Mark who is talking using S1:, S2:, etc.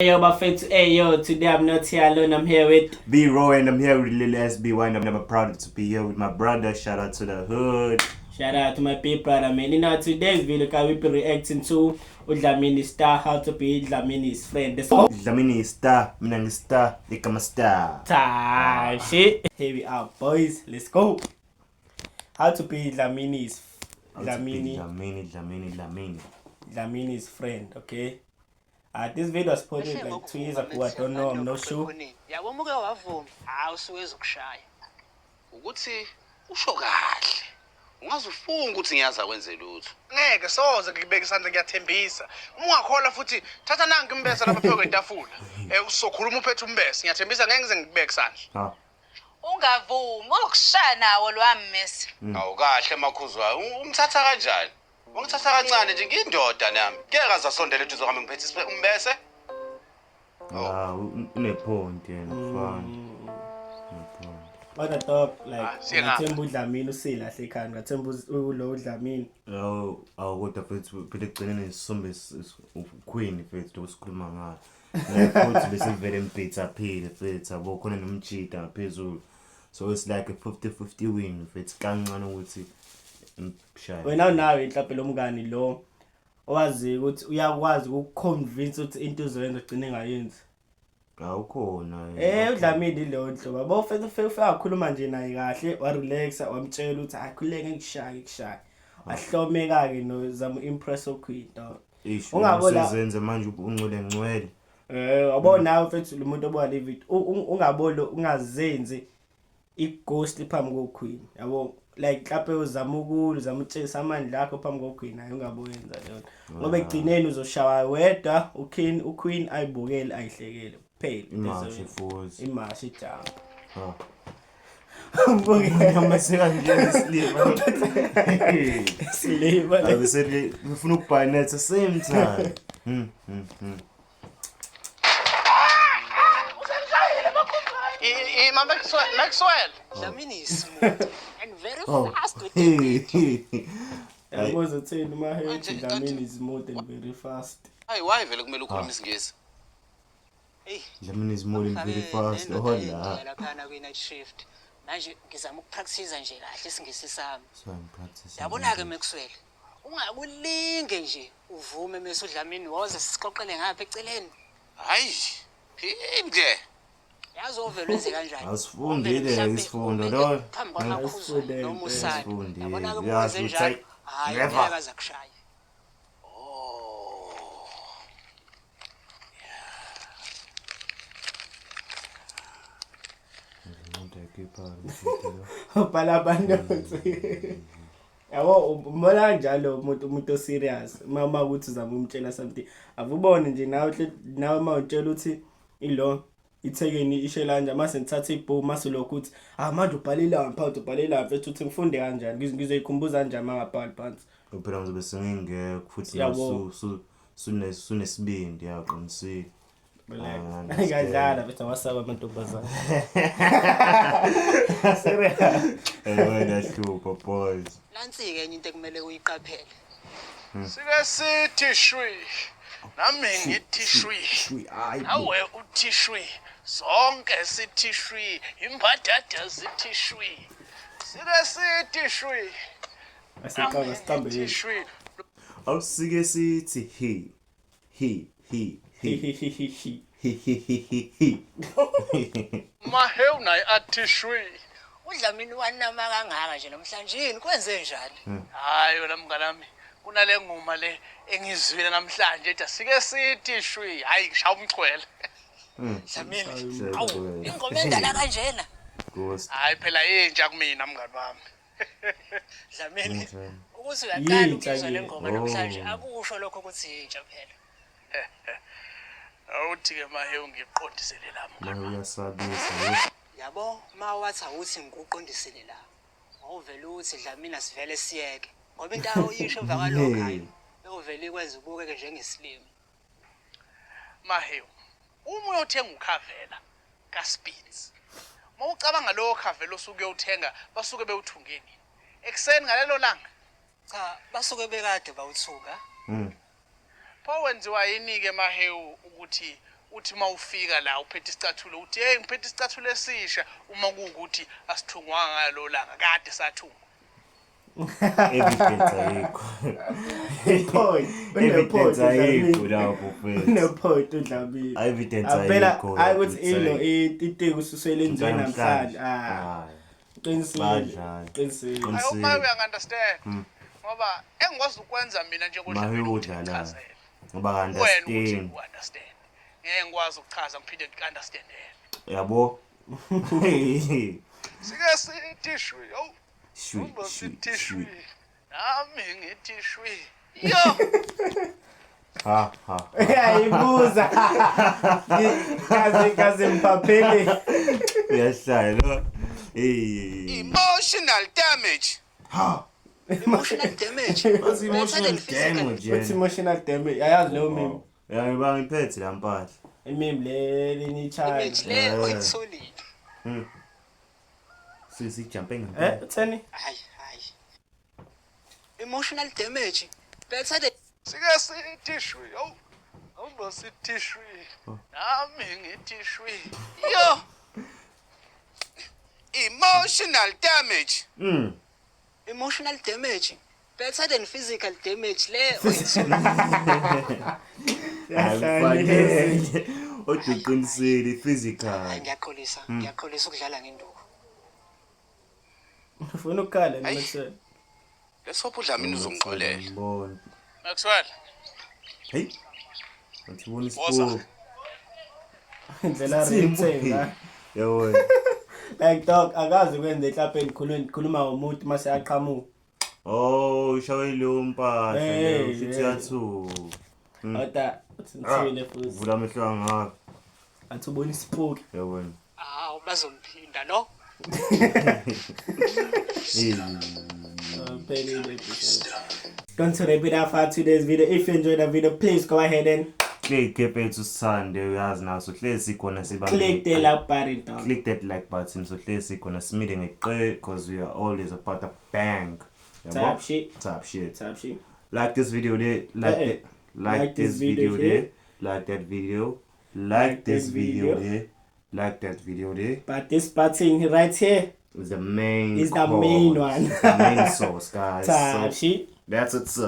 S1: Hey yo, bafethu. Hey yo, today I'm not here alone. I'm here with
S2: B Roy and I'm here with Lil SB and I'm proud to be here with my brother. Shout out to the hood.
S1: Shout out to my big brother, man. In our today's video, we be reacting to uDlamini Star, how to be Dlamini's friend. This
S2: Dlamini star, mina ngi star, igama star.
S1: time shit. Here we are, boys. Let's go. How to be Dlamini's
S2: How to be
S1: Dlamini
S2: Dlamini, Dlamini, Dlamini.
S1: Dlamini's friend, okay? This video was posted like 2 years ago. I don't know. I'm not sure.
S3: Yabo muke wavuma, hawu usuke ezokushaya.
S4: Ukuthi usho kahle, ungaze ufunge ukuthi ngiyazi akwenze lutho.
S5: Ngeke soze ngikubeke isandla, ngiyathembisa. Uma ungakholwa futhi thatha nanki umbese lapha phezu kwetafula. Usokhuluma uphethe umbese, ngiyathembisa ngeke ngize ngikubeke isandla.
S2: Ha.
S6: Ungavumi ukushaya nawo lwammese.
S4: Awu kahle makhuzwayo, umthatha kanjani? Ungithatha kancane nje, ngiyindoda nami, ngeke aze asondele eduze kwami ngiphethe umbese.
S2: Ah, une point yena mfana. Une point.
S1: What I thought, like,
S5: Ah, siye ngapha.
S1: ngathemba uDlamini usilahle ekhanda. Ngathemba ulo uDlamini.
S2: Awu, awu kodwa mfethu phela ekugcineni isombe uQueen mfethu lo sikhuluma ngayo. Like futhi bese vele mbitha phile mfethu yabo khona nomjida ngaphezulu. So it's like a 50-50 win mfethu kancane ukuthi mshaye.
S1: Wena unawe inhlaphe lomngani lo owaziyo ukuthi uyakwazi ukukuconvince ukuthi into uzoyenza ugcine engayenzi.
S2: Awukhona.
S1: UDlamini leyo nhlobo. Yabo ufike ufike wakhuluma nje naye kahle, warelaxa, wamtshela ukuthi hayi khululeka ngikushaya ngikushaya. Wahlomeka ke nozama impress uQueen dog.
S2: Isho
S1: Ungabola
S2: usezenze manje uncwele ngcwele.
S1: Yabo nawe mfethu lo muntu obuka le video ungabolo ungazenzi ighost phambi koQueen. Yabo like mhlawumbe uzama ukulwa, uzama ukutshengisa amandla akho phambi koQueen, hayi ungaboyenza leyo nto. Ngoba ekugcineni uzoshawa wedwa uQueen ayibukele ayihlekele kuphela.
S2: Imashi futhi.
S1: Imashi ijama.
S2: Ha.
S1: Mbuke
S2: Amaseka nje isilima.
S1: silima.
S2: Abese ngifuna ukubhayina at the same time.
S5: Ima Maxwell, Maxwell.
S3: Dlamini is smooth and very
S2: Oh.
S3: fast with the
S2: Hey.
S1: Yabo uzothini uma hethi Dlamini is smooth and very fast.
S4: Hayi, why vele kumele ukhulume isiNgisi?
S3: Hey,
S2: Dlamini is moving very fast.
S3: nendoda
S2: Oh
S3: endiya
S2: la.
S3: laphana kwi-night shift. Manje ngizama ukupractice nje kahle isiNgisi sami.
S2: So I'm practicing.
S3: Yabona-ke Maxwell, ungakulinge nje uvume mese uDlamini woze sixoxele ngapha eceleni.
S4: Hayi, phinde.
S3: Yazi ovele wenze kanjani?
S2: Asifundile
S3: Ovele mhlampe
S2: isifundo
S3: ubeke
S2: lo.
S3: phambi kwamakhuzwayo
S1: Asifundile
S3: noma
S1: impela.
S3: usana.
S2: Asifundile.
S3: Yabona-ke uma
S2: Yazi
S3: wenze
S2: ukuthi
S3: njalo,
S2: hayi,
S3: hhayi
S2: never.
S3: ngeke aze akushaye.
S4: Oh.
S2: Umuntu ekhipha umshito lo.
S1: Ubhala amanotes. Yabo umbona kanjalo umuntu oserious uma ukuthi uzama umtshela something. Avubone nje nawe nawe uma utshela ukuthi ilo ithekeni ishe kanje mase ngithatha ibhuku mase lokhu uthi ah manje ubhalelani phansi ubhalelani mfethu uthi ngifunde kanjani ngizoyikhumbuza kanjani mangabhali phansi.
S2: Phela ngizobe sengingekho futhi
S1: Yabo.
S2: sunesibindi yaqinisile.
S1: Relax.
S2: I understand.
S1: Ngadlala mfethu awasaba amantombazane. Serious.
S2: Wena hlupha boys.
S3: Nansi-ke enye into ekumele uyiqaphele.
S5: Sike sithi shwi. Nami ngithi shwi.
S2: Shwi hayi. bo.
S5: Nawe uthi shwi. Sonke sithi shwi. Imbadada zithi shwi. Sike sithi shwi.
S1: Asiqamba
S5: Nami
S1: siqambe
S5: ngithi
S1: yini.
S5: shwi.
S2: Awusike sithi he he he
S1: Hi
S2: he
S1: hi hi hi hi.
S2: he he he he he.
S5: Mahewu naye athi shwi.
S3: UDlamini wanama kangaka nje namhlanje yini kwenze njani?
S5: Hayi wena mnganami, kunale ngoma le engizwile namhlanje ethi asike sithi shwi. Hayi ngishaya umchwele.
S3: Dlamini, awu ingoma endala kanjena.
S2: Ghost.
S5: Hayi phela intsha kumina mngani wami.
S3: Dlamini,
S2: Okay.
S3: ukuthi uyaqala
S1: Yintsha
S3: ukuzwa le
S1: ke.
S3: ngoma namhlanje
S2: Oh.
S3: akusho lokho ukuthi yintsha phela.
S5: Awuthi ke Mahewu ngiqondisele la mngani.
S2: Maye uyasabisa. yo.
S3: Yabo ma wathi awuthi ngikuqondisele la. Wawuvele uthi Dlamini asivele siyeke. Ngoba into oyisho emva kwalokho
S2: Hey.
S3: hayi bewuvele ikwenza ubukeke njengesilima.
S5: Mahewu, uma uyothenga ukhavela kaSpeeds. Mawucabanga lowo khavela osuke uyothenga basuke bewuthunge nini? Ekuseni ngalelo langa.
S3: Cha, basuke bekade bawuthuka.
S5: Pho wenziwa yini ke Mahewu ukuthi Uthi uma ufika la uphethe isicathulo uthi, hey, ngiphethe isicathulo esisha, uma kuwukuthi asithungwanga ngalo langa, kade sathungwa.
S2: Evidence ayikho.
S1: Point. Une-point.
S2: Evidence ayikho lapho mfethu.
S1: Une-point uDlamini.
S2: Evidence
S1: Phela
S2: ayikho.
S1: hayi ukuthi ilo iteki ususele nje namhlanje. Ah,
S2: Hayi.
S1: qinisile.
S2: Badlala.
S1: Qinisile.
S5: I hope
S2: Qinisile.
S5: my uyangi-understand, ngoba engikwazi ukwenza mina njengoDlamini
S2: Mahe
S5: ukuthi
S2: udlala.
S5: ngichazele
S2: Ngoba
S5: wena ukuthi
S2: ka-understand.
S5: u-understand, ngeke ngikwazi ukuchaza ngiphinde ngi-understandele.
S2: Yabo.
S5: Sike sithi shwi, yo.
S2: Shwi,
S5: Umba
S2: shwi,
S5: sithi
S2: shwi.
S5: shwi, nami ngithi shwi, yo.
S2: Ha ha.
S1: Uyayibuza. Kaze kaze mphaphele.
S2: Uyahlaya lo. Hey.
S4: Emotional damage.
S2: Ha.
S3: Emotional damage.
S2: What's emotional
S3: Better than physical.
S2: damage?
S1: What's emotional damage? Ayazi leyo meme.
S2: Ya ngiba ngiphethe la mpahla.
S1: Imeme le lenye
S3: Image
S1: child.
S3: le oyitholile.
S2: Sisi jumping.
S1: Eh, utheni?
S3: Hayi, hayi. Emotional damage. Better than
S5: Sike sithi shwi, yo. Umba sithi shwi, nami ngithi shwi, yo.
S4: Emotional damage.
S3: Emotional damage. Better than physical damage le oyitholile.
S2: Ayifanele. Odwa uqinisile physical.
S3: Hayi, ngiyaxolisa, ngiyaxolisa ukudlala ngenduku.
S1: Ufuna ukukhala noma kusele?
S4: Lesopho uDlamini uzongixolela.
S2: Ngibona.
S5: Maxwell.
S2: Hey. Athi ubona
S5: Woza.
S2: isipoki.
S1: Indlela retheng.
S2: Yebo.
S1: Like dog akazi kwenze mhlawumbe ngikhuluma ngomuntu mase aqhamuka.
S2: Oh, ushawe leyo mpahla
S1: Hey,
S2: leyo shithi
S1: hey.
S2: yathu.
S1: Kodwa uthi ngithile futhi.
S2: Vula amehlo angaka.
S1: Athi ubona isipoki.
S2: Yebo.
S3: Hawu, bazomphinda lo.
S2: Hey.
S1: Phelile episode. Going to wrap it up for today's video. If you enjoyed the video, please go ahead and
S2: Click mfethu sithande uyazi naso hlezi sikhona sibambe.
S1: Click the like button, dog.
S2: Click that like button, so hlezi sikhona simile ngeqe because we are always about the bang. Yabo?
S1: Type shit.
S2: Type shit.
S1: Type shit.
S2: Like this video there, like
S1: Eh, eh.
S2: like this video there, like that video, like this video there, like that video there.
S1: But this button right here
S2: Is the main
S1: is the
S2: cause,
S1: main one.
S2: The main source, guys.
S1: Type
S2: So
S1: shit.
S2: that's what's up.